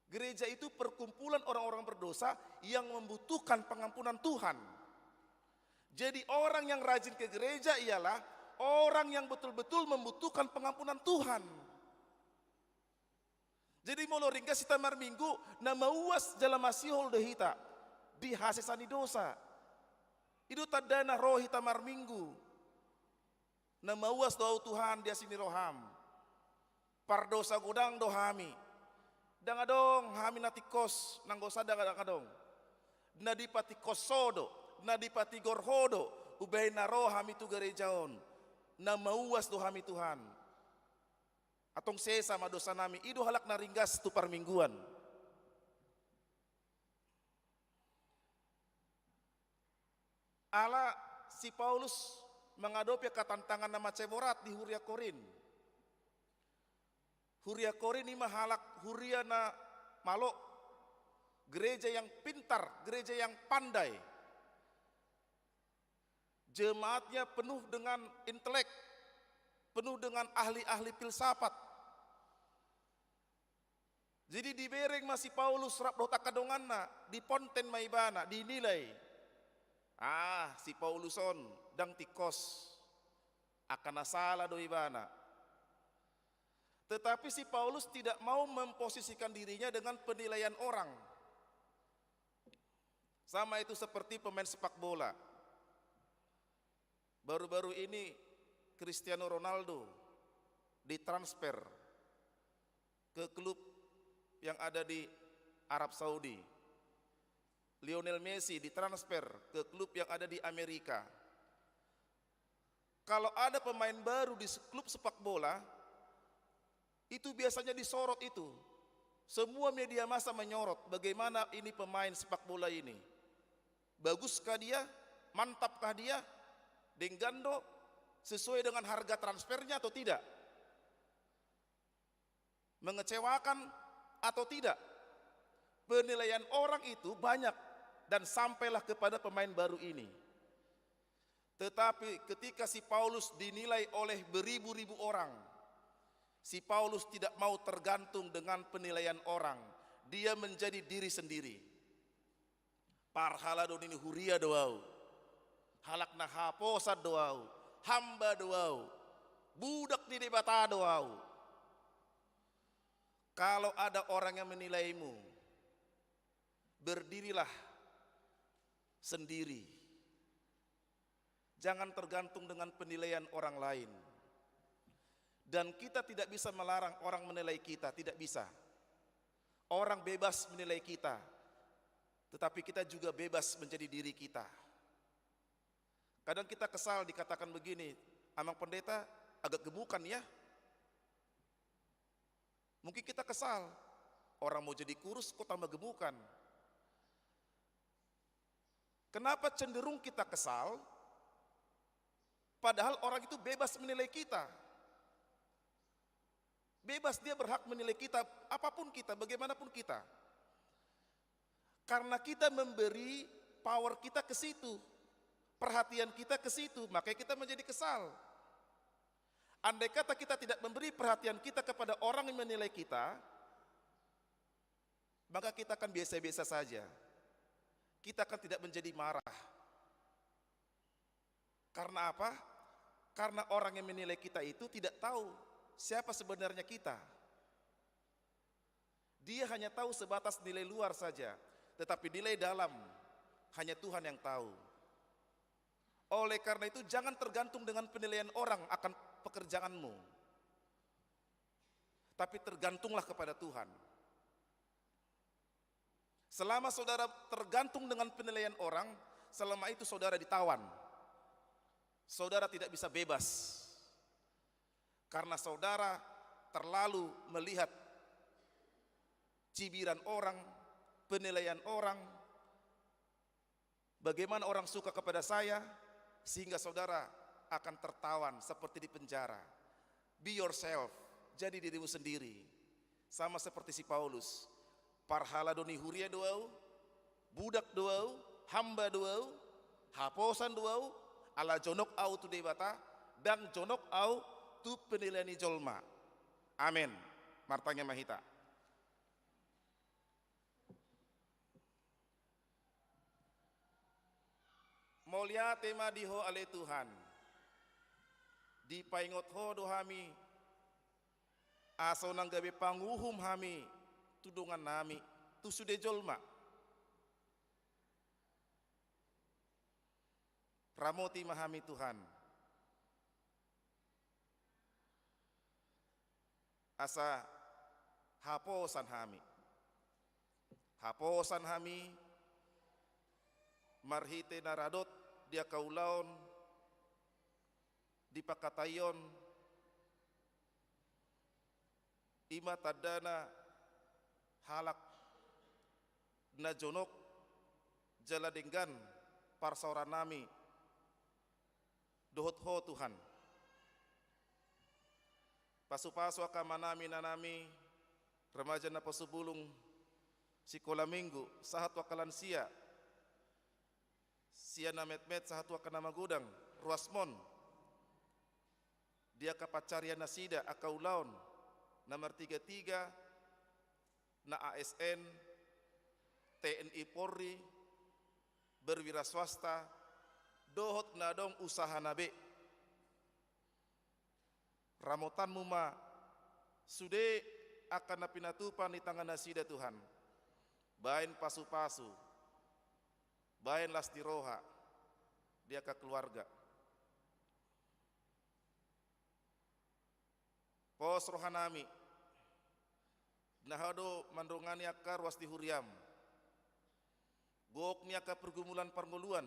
Gereja itu perkumpulan orang-orang berdosa yang membutuhkan pengampunan Tuhan. Jadi, orang yang rajin ke gereja ialah orang yang betul-betul membutuhkan pengampunan Tuhan. Jadi, molo ringgas hita marminggu, na mauas jala masihol do hita di hasesaan ni dosa. I do tandana ro hita marminggu. Na mauas do ahu, Tuhan, di asi ni roham. Pardosa godang do hami. Ndang adong hami na tingkos, nanggo sada ndang adong. Na dipatingkos Ho do, na dipatigor Ho do, umbahen na ro hami tu gareja on. Na mauas do hami, Tuhan. Antong sesa ma dosanami. I do halak na ringgas tu parmingguan. Ala si Paulus mangadopi angka tantangan na mansai borat di huria Korint. Huria Korint i ma halak huria na malo, gereja yang pintar, gereja yang pandai. Jemaatnya penuh dengan intelek, penuh dengan ahli-ahli filsafat. Jadi dibereng ma si Paulus rap dohot angka donganna, diponten ma ibana, dinilai. Ah, si Paulus on ndang tingkos. Angka na sala do ibana. Tetapi si Paulus tidak mau memposisikan dirinya dengan penilaian orang. Sama itu seperti pemain sepak bola. Baru-baru ini Cristiano Ronaldo ditransfer ke klub yang ada di Arab Saudi. Lionel Messi ditransfer ke klub yang ada di Amerika. Kalau ada pemain baru di se-, klub sepak bola, itu biasanya disorot itu. Semua media massa menyorot bagaimana ini pemain sepak bola ini. Baguskah dia? Mantapkah dia? Denggan do? Sesuai dengan harga transfernya atau tidak? Mengecewakan atau tidak? Penilaian orang itu banyak dan sampailah kepada pemain baru ini. Tetapi ketika si Paulus dinilai oleh beribu-ribu orang, si Paulus tidak mau tergantung dengan penilaian orang. Dia menjadi diri sendiri. Parhalado ni huria do ahu. Halak na haposan do ahu. Hamba do ahu. Budak ni Debata do ahu. Kalau ada orang yang menilaimu, berdirilah sendiri. Jangan tergantung dengan penilaian orang lain. Dan kita tidak bisa melarang orang menilai kita, tidak bisa. Orang bebas menilai kita, tetapi kita juga bebas menjadi diri kita. Kadang kita kesal dikatakan begini, "Amang Pendeta agak gemukan ya." Mungkin kita kesal, orang mau jadi kurus kok tambah gemukan. Kenapa cenderung kita kesal? Padahal orang itu bebas menilai kita. Bebas, dia berhak menilai kita, apapun kita, bagaimanapun kita. Karena kita memberi power kita ke situ, perhatian kita ke situ, makanya kita menjadi kesal. Andai kata kita tidak memberi perhatian kita kepada orang yang menilai kita, maka kita akan biasa-biasa saja. Kita akan tidak menjadi marah. Karena apa? Karena orang yang menilai kita itu tidak tahu siapa sebenarnya kita. Dia hanya tahu sebatas nilai luar saja, tetapi nilai dalam hanya Tuhan yang tahu. Oleh karena itu, jangan tergantung dengan penilaian orang akan pekerjaanmu, tapi tergantunglah kepada Tuhan. Selama saudara tergantung dengan penilaian orang, selama itu saudara ditawan. Saudara tidak bisa bebas. Karena saudara terlalu melihat cibiran orang, penilaian orang, bagaimana orang suka kepada saya, sehingga saudara akan tertawan seperti di penjara. Be yourself, jadi dirimu sendiri. Sama seperti si Paulus. Parhalado ni huria do ahu, budak do ahu, hamba do ahu, haposan do ahu, ala jonok ahu tu Debata, ndang jonok ahu tu penilaian ni jolma. Amen. Martangiang ma hita. Mauliate ma di Ho ale Tuhan. Dipaingot Ho do hami, asa unang gabe panguhum hami tu dongannami, tu sude jolma. Ramoti ma hami Tuhan. Asa haposan hami. Haposan hami marhite na radot di angka ulaon, di pangkataion, i ma tandana halak na jonok jala denggan parsaorannami dohot Ho Tuhan. Pasupasu angka amanami, inanami, remaja na poso bulung, sikola minggu, sahat tu angka lansia, sian na metmet sahat tu angka na magodang, ruasmon di angka pansarian nasida, angka ulaon na martigatiga, na A S N, T N I Polri, berwira swasta, dohot na adong usahana be. Ramotanmu ma sude angka na pinatupa ni tangan nasida Tuhan. Baen pasupasu, baen las ni roha di angka keluarga. Pos rohanami, na Ho do mandongani angka ruas ni huriam. Gok ni angka pergumulan parngoluan,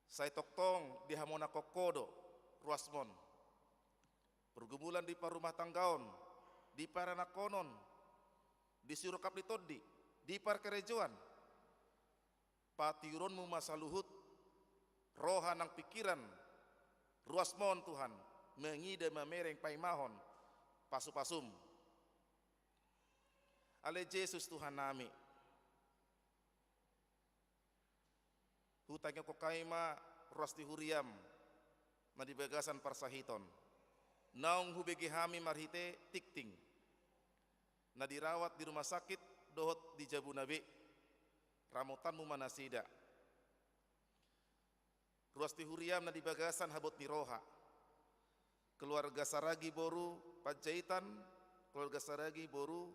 sai tongtong dihamonangkon Ho do ruasmon. Pergumulan di parrumahtanggaon, di paranakkonon, di sirongkap ni tondi, di parkarejoan. Patiuronmu ma saluhut roha nang pingkiran ruasmon Tuhan, mangida mamereng paimahon pasupasum. Ale Jesus Tuhannami, hutangiangkon hami ma ruas ni huriam na di bagasan parsahiton. Naung hubege hami marhite tingting na dirawat di rumah sakit dohot di jabuna be, ramotanmu ma nasida. Ruas ni huriam na di bagasan habot ni roha. Keluarga Saragi boru Panjaitan, keluarga Saragi boru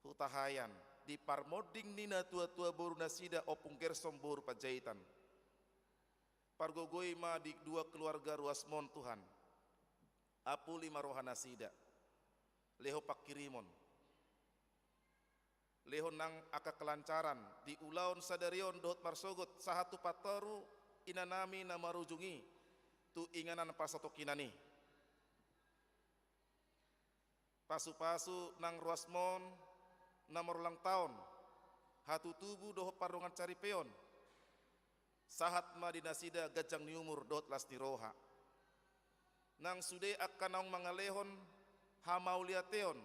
Hutahaean. Di parmonding ni natuatua boru nasida Ompung Gerson boru Panjaitan. Pargogoi ma di dua keluarga ruasmon Tuhan. Apuli ma roha nasida. Lehon pangkirimon. Lehon nang angka kelancaran di ulaon sadari on dohot marsogot sahat tu partoru inanami na marujung i tu inganan parsatongkinan i. Pasupasu nang ruasmon na marulang taon, hatutubu dohot pardongan saripeon, sahat ma di nasida ganjang ni umur dohot las ni roha. Nang sude angka naung mangalehon hamauliateon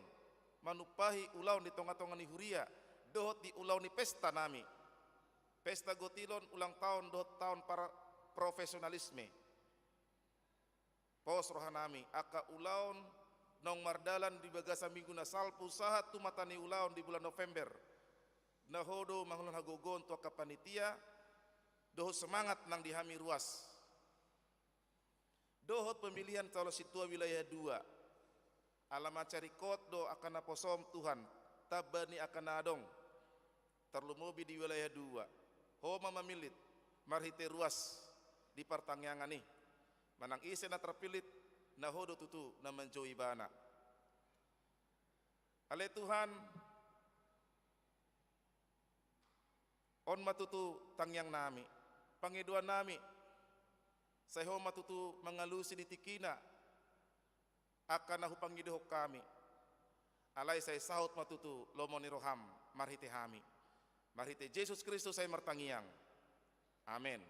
manumpahi ulaon di tongatonga ni huria dohot di ulaon ni pestanami, pesta gotilon, ulang taon dohot taon par-, profesionalisme. Pos rohanami, angka ulaon naung mardalan di bagasan minggu na salpu sahat tu mata ni ulaon di bulan November, na ho do mangulahon hagogoon tu angka panitia dohot semangat nang di hami ruas. Dohot pemilihan calon sintua wilayah dua. Ala mansai ringkot do angka naposom Tuhan, tamba ni angka na adong, tarlumobi di wilayah dua. Ho ma mamillit marhite ruas di partangiangan i, manang ise na tarpillit, na ho do tutu na manjou ibana. Ale Tuhan, on ma tutu tangiangnami, pangidoannami, sai ho ma tutu mangalusi di tingkina angka na hupangidohon hami. Alai sai saut ma tutu lomo ni roham marhite hami. Marhite Jesus Kristus sai martangiang. Amen.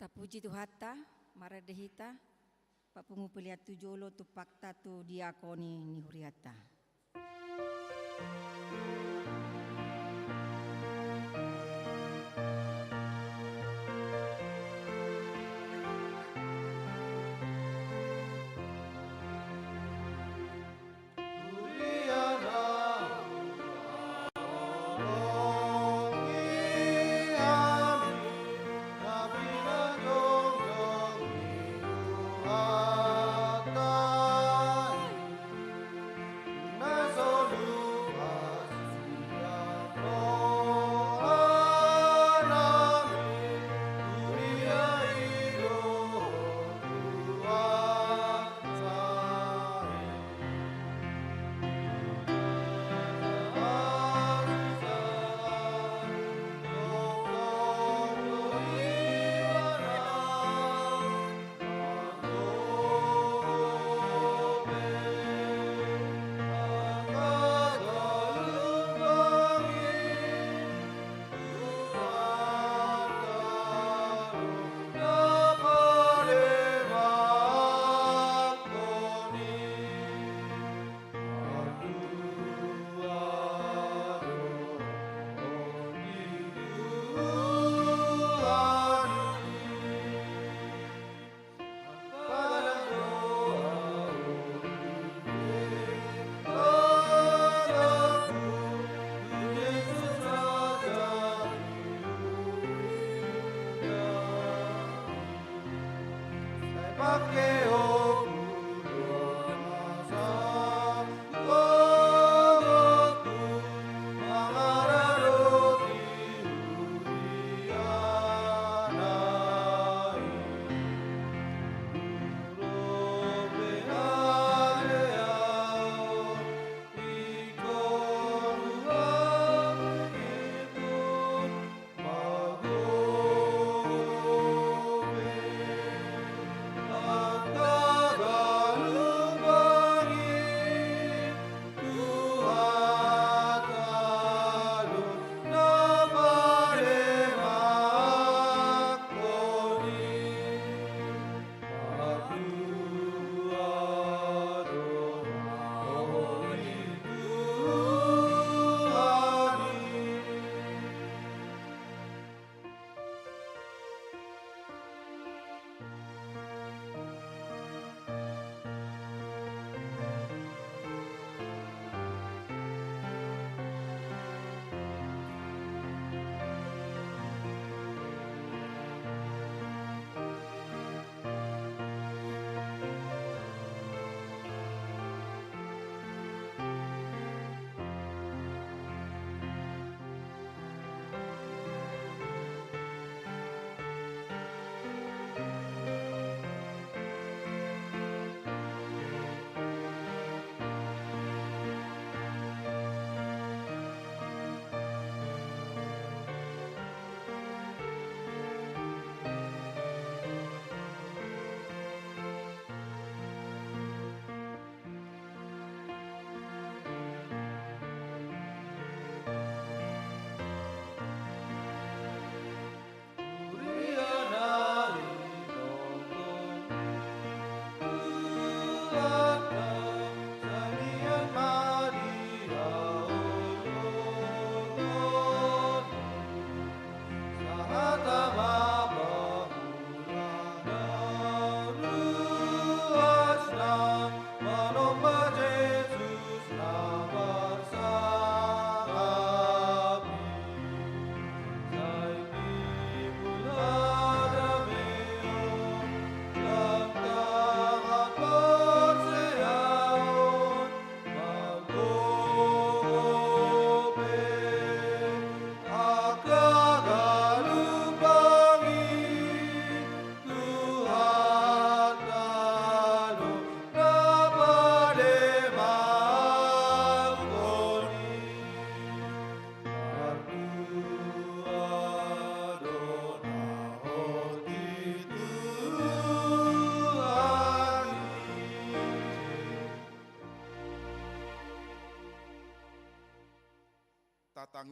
Tapuji Tuhanta, marende hita, papungu pelean tu jolo tumpakta tu diakoni ni hurianta.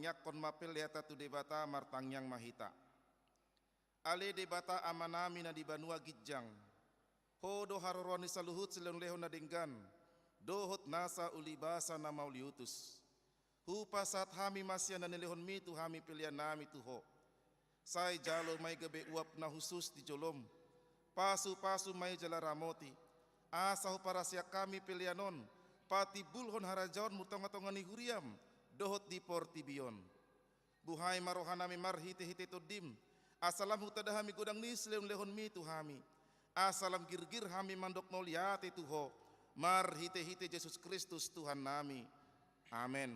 Tangiangkon ma peleanta tu Debata, martangiang ma hita. Ale Debata Amanami na di banua ginjang, Ho do haroroan ni saluhut silehonlehon na denggan, dohot nasa ulibasa na mauliutus. Hupasahat hami ma sian na nilehonMi tu hami peleannami tu Ho. Sai jalo ma i gabe uap na hushus di joloM. Pasupasu ma i jala ramoti, asa huparasiak hami pelean on patimbulhon harajaonMu tongatonga ni huriaM dohot di portibi on. Buhai ma rohanami marhitehite TondiM, asa lam hutanda hami godang ni silehonlehonMi tu hami, asa lam girgir hami mandok mauliate tu Ho, marhitehite Jesus Kristus Tuhannami. Amen.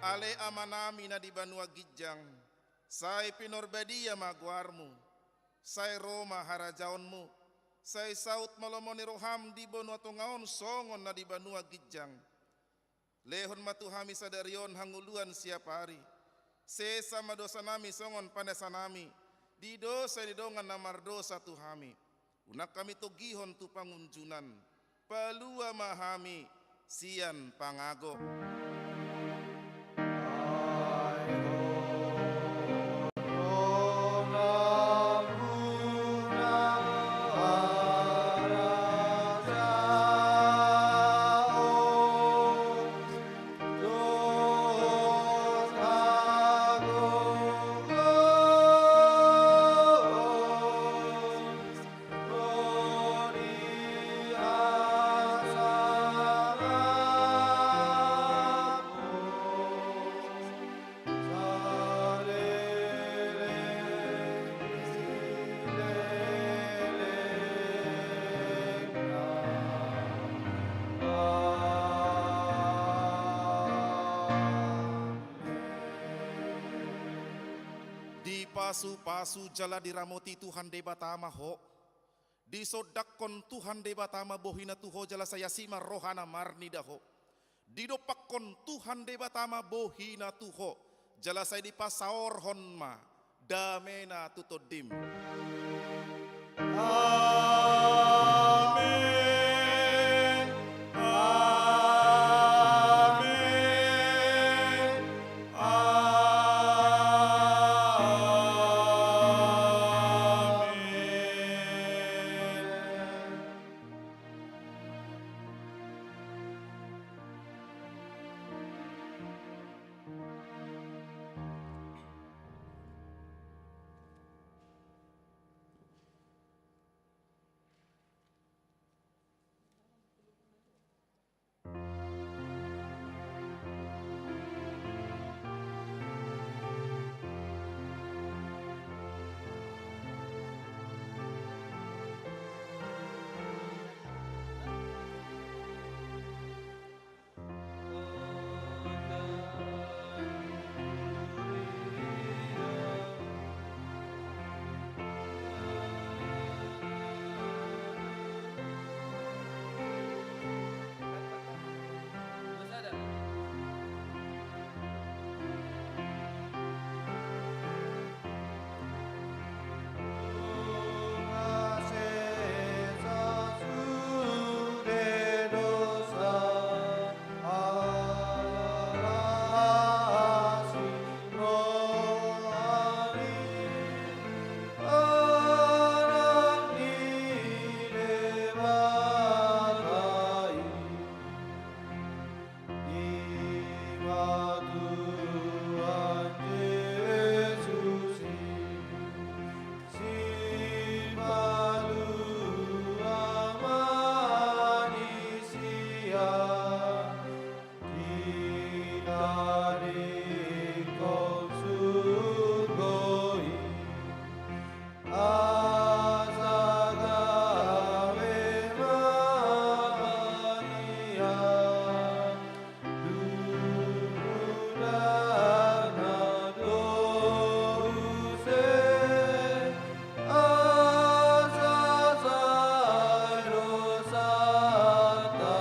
Ale Amanami na di banua ginjang, sai pinarbadia ma goarMu, sai ro ma harajaonMu, sai saut ma lomo ni rohaM di banua tonga on songon na di banua ginjang. Lehon ma tu hami sadari on hangoluan siapari. Sesa ma dosanami songon panesanami di dosa ni dongan na mardosa tu hami. Unang hami togihon tu pangunjunan. Palua ma hami sian pangago. Dipasupasu jala diramoti Tuhan Debata ma ho. Disondangkon Tuhan Debata ma bohiNa tu ho jala sai asi ma rohaNa marnida ho. Didompakkon Tuhan Debata ma bohiNa tu ho jala sai dipasaorhon ma dameNa tu tondim. Amen. Amen. Amen. Adingkon surgo i, asa gabe ma hadian tu hundar na do use, asa sai do satabe.